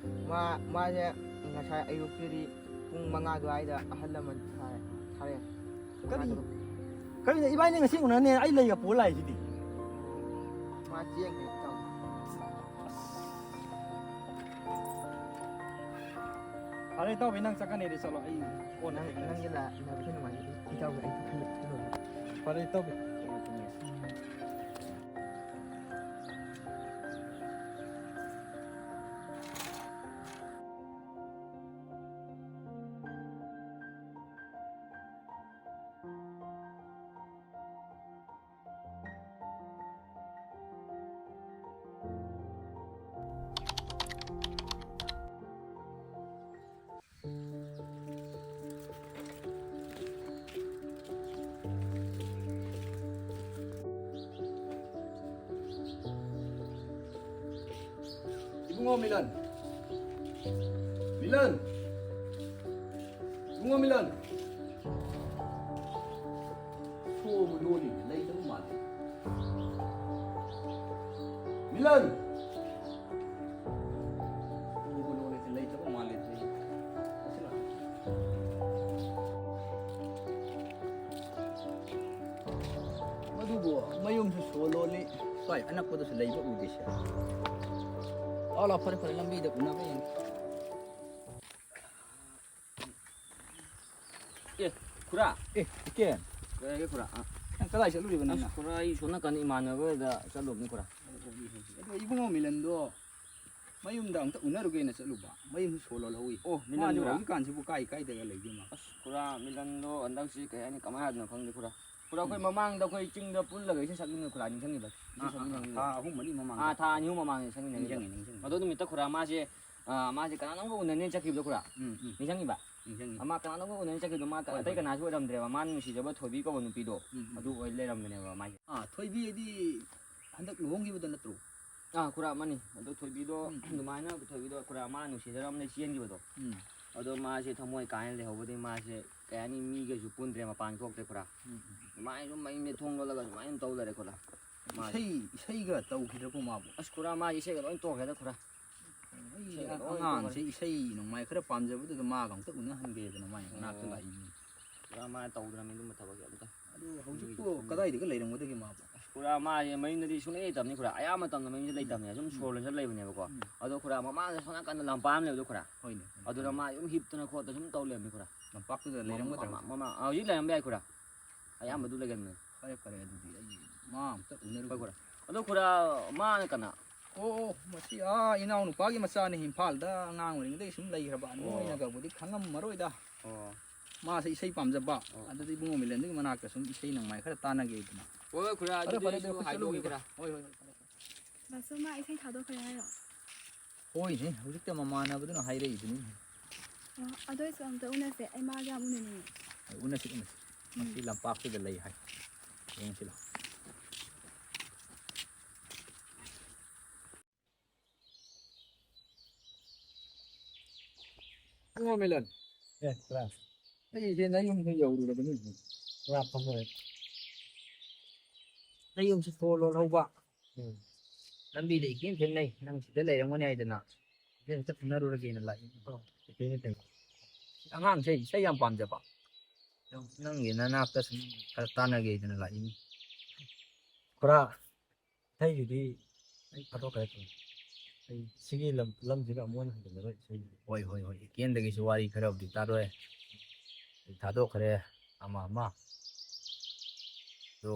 ꯃꯥ, ꯃꯥꯁꯦ ꯉꯁꯥꯏ ꯑꯌꯨꯛꯇꯗꯤ ꯄꯨꯡ ꯃꯉꯥ ꯑꯗꯨꯋꯥꯏꯗ ꯑꯍꯜ ꯂꯃꯟ ꯊꯥꯔꯦ, ꯊꯥꯔꯛꯑꯦ꯫ ꯀꯔꯤ? ꯀꯔꯤꯅꯣ? ꯏꯕꯥꯅꯤ ꯉꯁꯤ ꯎꯅꯅꯤ, ꯑꯩ ꯂꯩꯒ ꯄꯨꯔ ꯂꯥꯛꯏꯁꯤꯗꯤ꯫ ꯃꯥ ꯆꯦꯟꯈ꯭ꯔꯦ, ꯏꯇꯥꯎ꯫ ꯐꯔꯦ, ꯏꯇꯥꯎꯕꯤ, ꯅꯪ ꯆꯠꯀꯅꯤꯗꯤ ꯆꯠꯂꯣ, ꯑꯩ ꯀꯣꯟꯅ ꯅꯪ, ꯊꯦꯡꯅꯔꯁꯤ꯫ ꯅꯪꯒꯤ ꯂꯥ-, ꯂꯥꯏꯕꯛꯁꯦ ꯅꯨꯡꯉꯥꯏꯖꯔꯤ꯫ ꯏꯇꯥꯎꯒꯤ ꯑꯩ ꯈꯜꯂꯨ-, ꯈꯜꯂꯨꯔꯦ꯫ ꯐꯔꯦ, ꯏꯇꯥꯎꯕꯤ꯫ ꯏꯕꯨꯡꯉꯣ ꯃꯤꯂꯟ꯫ ꯃꯤꯂꯟ! ꯏꯕꯨꯡꯉꯣ ꯃꯤꯂꯟ! ꯊꯣꯡꯕꯨ ꯂꯣꯜꯂꯤꯅꯦ, ꯂꯩꯇꯕ ꯃꯥꯜꯂꯦ꯫ ꯃꯤꯂꯟ! ꯊꯣꯡꯕꯨ ꯂꯣꯜꯂꯤꯁꯦ, ꯂꯩꯇꯕ ꯃꯥꯜꯂꯦ꯫ ꯃꯗꯨꯕꯨ ꯃꯌꯨꯝꯁꯨ ꯁꯣ ꯂꯣꯜꯂꯤ, ꯁ꯭ꯋꯥꯏ ꯑꯅꯛꯄꯗꯁꯨ ꯂꯩꯕ ꯎꯗꯦꯁꯦ꯫ ꯂꯥꯎ, ꯂꯥꯎ, ꯐꯔꯦ, ꯐꯔꯦ, ꯂꯝꯕꯤꯗ ꯎꯅꯕ ꯌꯦꯡꯒꯦ꯫ ꯑꯦ, ꯈꯨꯔꯥ꯫ ꯑꯦ, ꯏꯀꯦ꯫ ꯀꯩ ꯍꯥꯏꯒꯦ, ꯈꯨꯔꯥ? ꯑ꯫ ꯅꯪ ꯀꯗꯥꯏ ꯆꯠꯂꯨꯔꯤꯕ ꯅꯪꯅ? ꯑꯁ, ꯈꯨꯔꯥ, ꯑꯩ ꯁꯣꯝ ꯅꯥꯀꯟ ꯏꯃꯥꯟꯅꯕꯗ ꯆꯠꯂꯨꯕꯅꯤ, ꯈꯨꯔꯥ꯫ ꯑꯗꯣ ꯏꯕꯨꯡꯉꯣ ꯃꯤꯂꯟꯗꯣ ꯃꯌꯨꯝꯗ ꯑꯝꯇ ꯎꯅꯔꯨꯒꯦꯅ ꯆꯠꯂꯨꯕ꯫ ꯃꯌꯨꯝꯁꯨ ꯁꯣ ꯂꯣꯜꯍꯧꯋꯤ꯫ ꯑꯣ, ꯃꯤꯂꯟ ꯃꯥꯁꯤꯕꯨ ꯈꯨꯔꯥ? ꯍꯧꯖꯤꯛꯀꯥꯟꯁꯤꯕꯨ ꯀꯥꯏ ꯀꯥꯏꯗꯒ ꯂꯩꯒꯦ ꯃꯥ? ꯑꯁ, ꯈꯨꯔꯥ, ꯃꯤꯂꯟꯗꯣ ꯍꯟꯗꯛꯁꯤ ꯀꯩ ꯍꯥꯏꯅꯤ, ꯀꯃꯥꯏ ꯍꯥꯏꯗꯣꯏꯅꯣ ꯈꯪꯗꯦ, ꯈꯨꯔꯥ꯫ ꯈꯨꯔꯥ, ꯑꯩꯈꯣꯏ ꯎꯝ꯫ ꯃꯃꯥꯡꯗ ꯑꯩꯈꯣꯏ ꯆꯤꯡꯗ ꯄꯨꯜꯂꯒ ꯏꯁꯩ ꯁꯛꯃꯤꯟꯅ, ꯈꯨꯔꯥ, ꯅꯤꯡꯁꯤꯡꯉꯤꯕ? ꯏꯁꯩ ꯑꯥ, ꯑꯥ, ꯑꯥ, ꯁꯛꯃꯤꯟꯅꯈꯤꯕꯗꯣ꯫ ꯊꯥ ꯑꯍꯨꯝ ꯃꯔꯤ ꯃꯃꯥꯡꯗ꯫ ꯑꯥ, ꯊꯥ ꯑꯅꯤ ꯑꯍꯨꯝ ꯃꯃꯥꯡꯗ ꯁꯛꯃꯤꯟꯅꯈꯤꯕꯗꯣ꯫ ꯅꯤꯡꯁꯤꯡꯉꯤ, ꯅꯤꯡꯁꯤꯡꯉꯤ꯫ ꯑꯗꯣ ꯅꯨꯃꯤꯠꯇ, ꯈꯨꯔꯥ, ꯃꯥꯁꯦ ꯑꯥ, ꯃꯥꯁꯦ ꯀꯅꯥꯅꯣꯝꯒ ꯎꯅꯅꯦꯅ ꯆꯠꯈꯤꯕꯗꯣ, ꯈꯨꯔꯥ? ꯎꯝ, ꯎꯝ꯫ ꯅꯤꯡꯁꯤꯡꯉꯤꯕ? ꯅꯤꯡꯁꯤꯡꯉꯤ꯫ ꯑꯃ ꯀꯅꯥꯅꯣꯝꯒ ꯎꯅꯅꯦꯅ ꯆꯠꯈꯤꯕꯗꯣ, ꯃꯥ ꯍꯣꯏ, ꯑꯇꯩ ꯍꯣꯏ꯫ ꯀꯅꯥꯁꯨ ꯑꯣꯏꯔꯝꯗ꯭ꯔꯦꯕ, ꯃꯥꯅ ꯅꯨꯡꯁꯤꯖꯕ ꯊꯣꯏꯕꯤ ꯀꯧꯕ ꯅꯨꯄꯤꯗꯣ, ꯎꯝ, ꯎꯝ꯫ ꯑꯗꯨ ꯑꯣꯏ ꯂꯩꯔꯝꯕꯅꯦꯕ ꯃꯥꯏꯁꯦ꯫ ꯑꯥ, ꯊꯣꯏꯕꯤ ꯍꯥꯏꯗꯤ ꯍꯟꯗꯛ ꯂꯨꯍꯣꯡꯈꯤꯕꯗꯣ ꯅꯠꯇ꯭ꯔꯣ? ꯑꯥ, ꯈꯨꯔꯥ, ꯃꯥꯅꯤ꯫ ꯑꯗꯣ ꯊꯣꯏꯕꯤꯗꯣ, ꯎꯝ, ꯎꯝ꯫ ꯑꯗꯨꯃꯥꯏꯅ ꯊꯣꯏꯕꯤꯗꯣ, ꯈꯨꯔꯥ, ꯃꯥ ꯅꯨꯡꯁꯤꯖꯔꯝꯅꯦ ꯆꯦꯟꯈꯤꯕꯗꯣ꯫ ꯎꯝ꯫ ꯑꯗꯣ ꯃꯥꯁꯦ ꯊꯃꯣꯏ ꯀꯥꯏꯅ ꯂꯩꯍꯧꯕꯗꯒꯤ ꯃꯥꯁꯦ, ꯀꯩ ꯍꯥꯏꯅꯤ, ꯃꯤꯒꯁꯨ ꯄꯨꯟꯗ꯭ꯔꯦ, ꯃꯄꯥꯟ ꯊꯣꯛꯇ꯭ꯔꯦ, ꯈꯨꯔꯥ꯫ ꯎꯝ, ꯎꯝ꯫ ꯑꯗꯨꯃꯥꯏꯅ ꯁꯨꯝ ꯃꯌꯨꯝꯗ ꯊꯣꯡ ꯂꯣꯜꯂꯒ ꯁꯨꯃꯥꯏꯅ ꯇꯧ ꯂꯩꯔꯦ, ꯈꯨꯔꯥ꯫ ꯃꯥꯁꯦ꯫ ꯏꯁꯩ, ꯏꯁꯩꯒ ꯇꯧꯈꯤꯗ꯭ꯔꯕꯣ ꯃꯥꯕꯨ? ꯑꯁ, ꯈꯨꯔꯥ, ꯃꯥ ꯏꯁꯩꯒ ꯂꯣꯏ ꯇꯣꯛꯈ꯭ꯔꯦꯗ, ꯈꯨꯔꯥ꯫ ꯑꯩ ꯏꯁꯩꯒ ꯂꯣꯏ ꯑꯉꯥꯡꯁꯦ ꯇꯣꯛꯈ꯭ꯔꯦ꯫ ꯏꯁꯩ ꯅꯣꯡꯃꯥꯏ ꯈꯔ ꯄꯥꯝꯖꯕꯗꯨꯗ ꯃꯥꯒ ꯑꯝꯇ ꯎꯅꯍꯟꯒꯦꯗꯅ ꯃꯥꯏ ꯃꯅꯥꯛꯇ ꯑꯣ꯫ ꯂꯥꯛꯏꯅꯤ꯫ ꯄꯨꯔꯥ ꯃꯥ ꯇꯧꯗ꯭ꯔꯕꯅꯤ ꯑꯗꯨꯝꯕ ꯊꯕꯛꯁꯦ ꯑꯝꯇ꯫ ꯑꯗꯨ ꯍꯧꯖꯤꯛꯄꯨ ꯃꯤꯒꯤ ꯈꯪꯗꯦ꯫ ꯀꯗꯥꯏꯗꯒ ꯂꯩꯔꯝꯒꯗꯒꯦ ꯃꯥꯕꯨ? ꯑꯁ, ꯄꯨꯔꯥ ꯃꯥꯁꯦ ꯃꯌꯨꯝꯗꯗꯤ ꯁꯨꯡꯂꯩ ꯂꯩꯇꯕꯅꯤ, ꯄꯨꯔꯥ꯫ ꯑꯌꯥꯝꯕ ꯃꯇꯝꯗ ꯃꯌꯨꯝꯁꯦ ꯎꯝ꯫ ꯂꯩꯇꯕꯅꯦ, ꯁꯨꯝ ꯎꯝ꯫ ꯁꯣꯔ ꯂꯣꯟꯁꯤꯜ ꯂꯩꯕꯅꯦꯕꯀꯣ꯫ ꯎꯝ꯫ ꯑꯗꯣ, ꯈꯨꯔꯥ, ꯃꯃꯥꯡꯗ ꯁꯣꯝ ꯅꯥꯀꯟꯗ ꯂꯝꯄꯥꯛ ꯑꯃ ꯂꯩꯕꯗꯣ, ꯈꯨꯔꯥ꯫ ꯍꯣꯏꯅꯦ, ꯍꯣꯏꯅꯦ, ꯑꯗꯨꯗ ꯈꯪꯉꯦ꯫ ꯃꯥ ꯑꯗꯨꯝ ꯍꯤꯞꯇꯅ ꯈꯣꯠꯇꯅ ꯁꯨꯝ ꯇꯧ ꯂꯩꯔꯝꯅꯤ, ꯈꯨꯔꯥ꯫ ꯂꯝꯄꯥꯛꯇꯨꯗ ꯃꯃꯥ, ꯂꯩꯔꯝꯒꯗ꯭ꯔꯥ? ꯃꯃꯥ, ꯃꯃꯥ, ꯑꯥ, ꯍꯧꯖꯤꯛ ꯂꯩꯔꯝꯕ ꯌꯥꯏ, ꯈꯨꯔꯥ꯫ ꯑꯌꯥꯝꯕ ꯑꯗꯨ ꯂꯩꯒꯟꯕꯅꯦ꯫ ꯐꯔꯦ, ꯐꯔꯦ, ꯑꯗꯨꯗꯤ ꯑꯩ ꯃꯥ ꯑꯝꯇ ꯎꯅꯔꯨꯒꯦ꯫ ꯍꯣꯏ, ꯈꯨꯔꯥ꯫ ꯑꯗꯣ, ꯈꯨꯔꯥ, ꯃꯥꯅ ꯀꯅꯥ? ꯑꯣ, ꯑꯣ, ꯃꯁꯤ, ꯑꯥ, ꯏꯅꯥꯎꯅꯨꯄꯥꯒꯤ ꯃꯆꯥꯅꯤ, ꯏꯝꯐꯥꯜꯗ ꯑꯉꯥꯡ ꯑꯣꯏꯔꯤꯉꯩꯗꯒꯤ ꯁꯨꯝ ꯂꯩꯈ꯭ꯔꯕ꯫ ꯑꯣ꯫ ꯅꯣꯏꯅꯒꯕꯨꯗꯤ ꯈꯪꯉꯝꯃꯔꯣꯏꯗ꯫ ꯑꯣ꯫ ꯃꯥꯁꯦ ꯏꯁꯩ ꯄꯥꯝꯖꯕ꯫ ꯑꯣ꯫ ꯑꯗꯨꯗ ꯏꯕꯨꯡꯉꯣ ꯃꯤꯂꯟꯗꯨꯒꯤ ꯃꯅꯥꯛꯇ ꯁꯨꯝ ꯏꯁꯩ ꯅꯣꯡꯃꯥꯏ ꯈꯔ ꯇꯥꯟꯅꯒꯦꯗꯅ꯫ ꯍꯣꯏ, ꯍꯣꯏ, ꯈꯨꯔꯥ, ꯐꯔꯦ, ꯑꯗꯨꯗꯤ ꯐꯔꯦ, ꯑꯩꯁꯨ ꯑꯗꯨ ꯑꯩꯈꯣꯏ ꯍꯥꯏꯗꯣꯛꯑꯒꯦ, ꯆꯠꯂꯨꯈꯤꯒꯦ꯫ ꯈꯨꯔꯥ꯫ ꯍꯣꯏ, ꯍꯣꯏ, ꯍꯣꯏ, ꯐꯔꯦ, ꯐꯔꯦ꯫ ꯕꯥꯁꯣ, ꯃꯥ ꯏꯁꯩ ꯊꯥꯗꯣꯛꯈ꯭ꯔꯦ ꯍꯥꯏꯔꯣ? ꯍꯣꯏꯅꯦ, ꯍꯧꯖꯤꯛꯇ ꯃꯃꯥꯟꯅꯕꯗꯨꯅ ꯍꯥꯏꯔꯛꯏꯗꯨꯅꯤ꯫ ꯑꯣ, ꯑꯗꯨ ꯑꯣꯏꯁꯨ ꯑꯝꯇ ꯎꯅꯁꯦ, ꯑꯩ ꯃꯥꯒ ꯌꯥꯝ ꯎꯅꯅꯤꯡꯉꯦ꯫ ꯎꯅꯁꯤ, ꯎꯅꯁꯤ꯫ ꯎꯝ꯫ ꯃꯁꯤ ꯂꯝꯄꯥꯛꯇꯨꯗ ꯂꯩ ꯍꯥꯏ꯫ ꯌꯦꯡꯁꯤ ꯂꯥꯎ꯫ ꯏꯕꯨꯡꯉꯣ ꯃꯤꯂꯟ꯫ ꯑꯦ, ꯈꯨꯔꯥ꯫ ꯑꯩꯁꯦ ꯅꯌꯨꯝꯗ ꯌꯧꯔꯨꯔꯕꯅꯤ꯫ ꯂꯥꯞꯄ ꯍꯣꯏ꯫ ꯅꯌꯨꯝꯁꯨ ꯊꯣ ꯂꯣꯜꯍꯧꯕ꯫ ꯎꯝ꯫ ꯂꯝꯕꯤꯗ ꯏꯊꯦꯡ ꯊꯦꯡꯅꯩ꯫ ꯅꯪ ꯁꯤꯗ ꯂꯩꯔꯝꯒꯅꯤ ꯍꯥꯏꯗꯅ ꯁꯤꯗ ꯍꯦꯛꯇ ꯎꯅꯔꯨꯔꯒꯦꯅ ꯂꯥꯛꯏꯅꯤ꯫ ꯏꯊꯦꯡ ꯊꯦꯡꯅꯩ꯫ ꯑꯉꯥꯡꯁꯦ ꯏꯁꯩ ꯌꯥꯝ ꯄꯥꯝꯖꯕ꯫ ꯅꯪꯒꯤ ꯅꯅꯥꯛꯇ ꯁꯨꯝ ꯈꯔ ꯇꯥꯟꯅꯒꯦꯗꯅ ꯂꯥꯛꯏꯅꯤ꯫ ꯈꯨꯔꯥ, ꯏꯁꯩꯒꯤꯗꯤ ꯑꯩ ꯊꯥꯗꯣꯛꯈ꯭ꯔꯦ꯫ ꯑꯩ ꯁꯤꯒꯤ ꯂꯝ, ꯂꯝꯁꯤꯒ ꯑꯃꯨꯛ ꯍꯟꯅ ꯍꯟꯖꯤꯜꯂꯔꯣꯏ ꯏꯁꯩꯒꯤꯗꯤ꯫ ꯍꯣꯏ, ꯍꯣꯏ, ꯍꯣꯏ꯫ ꯏꯀꯦꯟꯗꯒꯤꯁꯨ ꯋꯥꯔꯤ ꯈꯔꯕꯨꯗꯤ ꯇꯥꯔꯣꯏ꯫ ꯑꯩ ꯊꯥꯗꯣꯛꯈ꯭ꯔꯦ ꯑꯃ ꯑꯃ꯫ ꯑꯗꯣ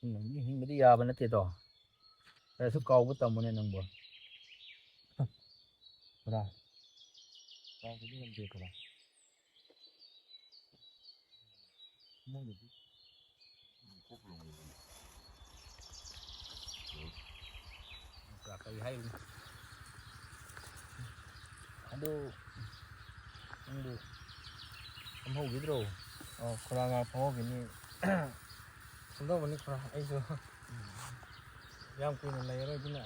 ꯍꯤꯡ-, ꯍꯤꯡꯕꯗꯤ ꯌꯥꯕ ꯅꯠꯇꯦꯗꯣ꯫ ꯈꯔꯁꯨ ꯀꯥꯎꯕ ꯇꯝꯃꯨꯅꯦ ꯅꯪꯕꯣ꯫ ꯈꯨꯔꯥ꯫ ꯀꯥꯎꯕꯗꯤ ꯉꯝꯗꯦ ꯈꯨꯔꯥ꯫ ꯃꯣꯏꯅꯗꯤ ꯀꯔꯤ ꯍꯥꯏꯔꯨꯅꯤ? ꯑꯗꯨ ꯅꯪꯕꯨ ꯐꯝꯍꯧꯈꯤꯗ꯭ꯔꯣ? ꯑꯣ, ꯈꯨꯔꯥ ꯉꯥꯏꯍꯥꯛ ꯐꯝꯍꯧꯈꯤꯅꯤ꯫ ꯁꯨꯝꯗꯧꯕꯅꯤ ꯈꯨꯔꯥ, ꯑꯩꯁꯨ ꯌꯥꯝ ꯀꯨꯏꯅ ꯂꯩꯔꯔꯣꯏ, ꯑꯗꯨꯅ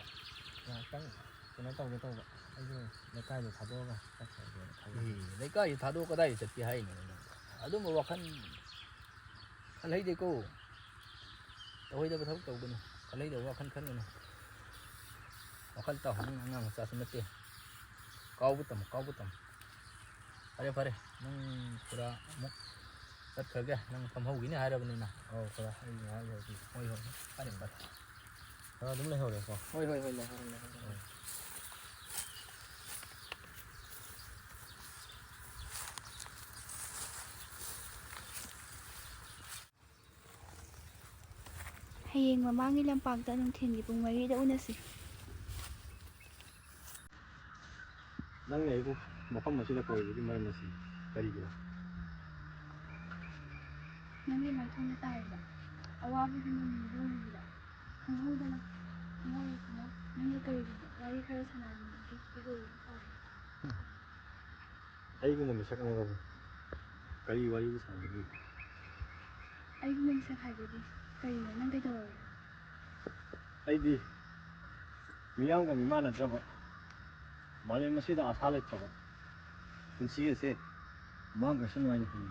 ꯉꯥꯏꯍꯥꯛꯇꯪ ꯀꯩꯅꯣ ꯇꯧꯒꯦ ꯇꯧꯕ꯫ ꯑꯩꯁꯨ ꯂꯩꯀꯥꯏꯗꯣ ꯊꯥꯗꯣꯛꯑꯒ ꯆꯠꯈ꯭ꯔꯒꯦꯅ ꯈꯜꯂꯤ꯫ ꯑꯦ, ꯂꯩꯀꯥꯏꯁꯦ ꯊꯥꯗꯣꯛꯑ ꯀꯗꯥꯏꯗ ꯆꯠꯀꯦ ꯍꯥꯏꯅꯣ ꯅꯪ? ꯑꯗꯨꯝꯕ ꯋꯥꯈꯜ ꯈꯜꯍꯩꯗꯦꯀꯣ꯫ ꯇꯧꯍꯩꯗꯕ ꯊꯕꯛ ꯇꯧꯒꯅꯨ꯫ ꯈꯜꯍꯩꯗꯕ ꯋꯥꯈꯜ ꯈꯟꯒꯅꯨ꯫ ꯋꯥꯈꯜ ꯇꯥꯎ, ꯅꯪ ꯑꯉꯥꯡ ꯃꯆꯥꯁꯨ ꯅꯠꯇꯦ꯫ ꯀꯥꯎꯕ ꯇꯝꯃꯨ, ꯀꯥꯎꯕ ꯇꯝꯃꯨ꯫ ꯐꯔꯦ, ꯐꯔꯦ꯫ ꯅꯪ ꯈꯨꯔꯥ ꯑꯃꯨꯛ ꯆꯠꯈ꯭ꯔꯒꯦ꯫ ꯅꯪ ꯐꯝꯍꯧꯈꯤꯅꯤ ꯍꯥꯏꯔꯕꯅꯤꯅ꯫ ꯑꯧ, ꯈꯨꯔꯥ, ꯑꯩ ꯉꯥꯏꯍꯥꯛ ꯂꯩꯔꯗꯤ꯫ ꯍꯣꯏ, ꯍꯣꯏ, ꯍꯣꯏ꯫ ꯐꯔꯦ, ꯐꯔꯦ꯫ ꯈꯨꯔꯥ ꯑꯗꯨꯝ ꯂꯩꯍꯧꯔꯦꯀꯣ? ꯍꯣꯏ, ꯍꯣꯏ, ꯍꯣꯏ, ꯂꯩꯍꯧꯔꯦ, ꯂꯩꯍꯧꯔꯦ꯫ ꯍꯣꯏ꯫ ꯍꯌꯦꯡ ꯃꯃꯥꯡꯒꯤ ꯂꯝꯄꯥꯛꯇ ꯅꯨꯡꯊꯤꯜꯒꯤ ꯄꯨꯡ ꯃꯔꯤꯗ ꯎꯅꯁꯤ꯫ ꯅꯪꯅ ꯑꯩꯕꯨ ꯃꯐꯝ ꯑꯁꯤꯗ ꯀꯧꯔꯤꯕꯒꯤ ꯃꯔꯝ ꯑꯁꯤ ꯀꯔꯤꯒꯤꯅꯣ? ꯅꯪꯒꯤ ꯃꯥꯏꯊꯣꯡꯗ ꯇꯥꯔꯤꯕ ꯑꯋꯥꯕꯒꯤ ꯃꯃꯤꯗꯨ ꯎꯕꯗ ꯈꯪꯍꯧꯗꯅ ꯊꯃꯣꯏ ꯑꯁꯤꯅ ꯅꯪꯒ ꯀꯔꯤꯒꯨꯝꯕ ꯋꯥꯔꯤ ꯈꯔ ꯁꯥꯟꯅꯅꯤꯡꯕꯒꯤ ꯏꯍꯨꯜ ꯑꯃ ꯐꯥꯎꯏ꯫ ꯑꯩꯒꯨꯝꯕ ꯃꯤꯁꯛ ꯑꯃꯒꯕꯨ ꯀꯔꯤ ꯋꯥꯔꯤꯕꯨ ꯁꯥꯟꯅꯒꯅꯤ? ꯑꯩꯒꯨꯝꯕ ꯃꯤꯁꯛ ꯍꯥꯏꯕꯗꯤ ꯀꯔꯤꯅꯣ? ꯅꯪ ꯀꯩꯗꯧꯔꯒꯦ? ꯑꯩꯗꯤ ꯃꯤꯌꯥꯝꯒ ꯃꯤꯃꯥꯟꯅꯗ꯭ꯔꯕ, ꯃꯥꯂꯦꯝ ꯑꯁꯤꯗ ꯑꯥꯁꯥ ꯂꯩꯇ꯭ꯔꯕ ꯄꯨꯟꯁꯤ ꯑꯁꯦ ꯃꯥꯡꯈ꯭ꯔꯁꯅꯨ ꯍꯥꯏꯅ ꯈꯜꯂꯤ꯫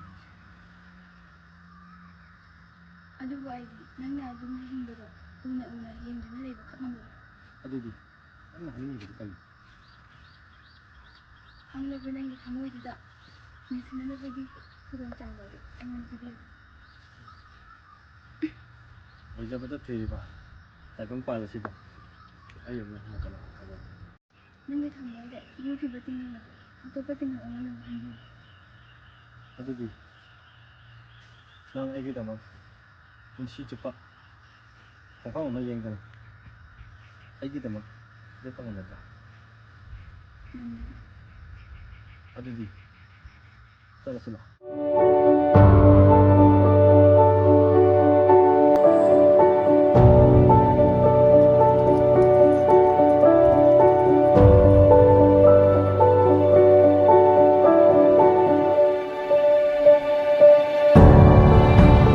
ꯑꯗꯨꯕꯨ ꯑꯩꯗꯤ ꯅꯪꯅ ꯑꯗꯨꯝ ꯍꯤꯡꯕꯗꯣ ꯎꯅ ꯎꯅ ꯌꯦꯡꯗꯨꯅ ꯂꯩꯕ ꯈꯛꯅꯤ꯫ ꯑꯗꯨꯗꯤ ꯅꯪꯅ ꯍꯥꯏꯅꯤꯡꯉꯤꯕꯗꯨ ꯀꯔꯤ? ꯈꯪꯂꯕ ꯅꯪꯒꯤ ꯊꯃꯣꯏꯗꯨꯗ ꯅꯨꯡꯁꯤꯅꯅꯕꯒꯤ ꯈꯨꯗꯣꯡꯆꯥꯕ ꯑꯗꯨ ꯑꯩꯉꯣꯟꯗ ꯄꯤꯕꯤꯌꯨ꯫ ꯑꯣꯏꯖꯕꯗ ꯊꯤꯔꯤꯕ ꯇꯥꯏꯕꯪ ꯄꯥꯜ ꯑꯁꯤꯗ ꯑꯩ ꯑꯃꯨꯛ ꯍꯟꯅ ꯀꯅꯥ ꯊꯥꯖꯒꯦ? ꯅꯪꯒꯤ ꯊꯃꯣꯏꯗ ꯌꯣꯛꯈꯤꯕ ꯇꯤꯟꯒꯨꯝꯕꯗꯣ ꯑꯇꯣꯞꯄ ꯇꯤꯟꯒ ꯑꯣꯟꯍꯟꯅꯕ ꯍꯣꯠꯅꯕꯤꯌꯨ꯫ ꯑꯗꯨꯗꯤ ꯅꯪ ꯑꯩꯒꯤꯗꯃꯛ ꯄꯨꯟꯁꯤ ꯆꯨꯞꯄ ꯃꯐꯝ ꯑꯃ ꯌꯦꯡꯗꯅ ꯑꯩꯒꯤꯗꯃꯛ ꯂꯦꯞꯄ ꯉꯝꯒꯗ꯭ꯔꯥ? ꯉꯝꯒꯅꯤ꯫ ꯑꯗꯨꯗꯤ ꯆꯠꯂꯁꯤꯅ꯫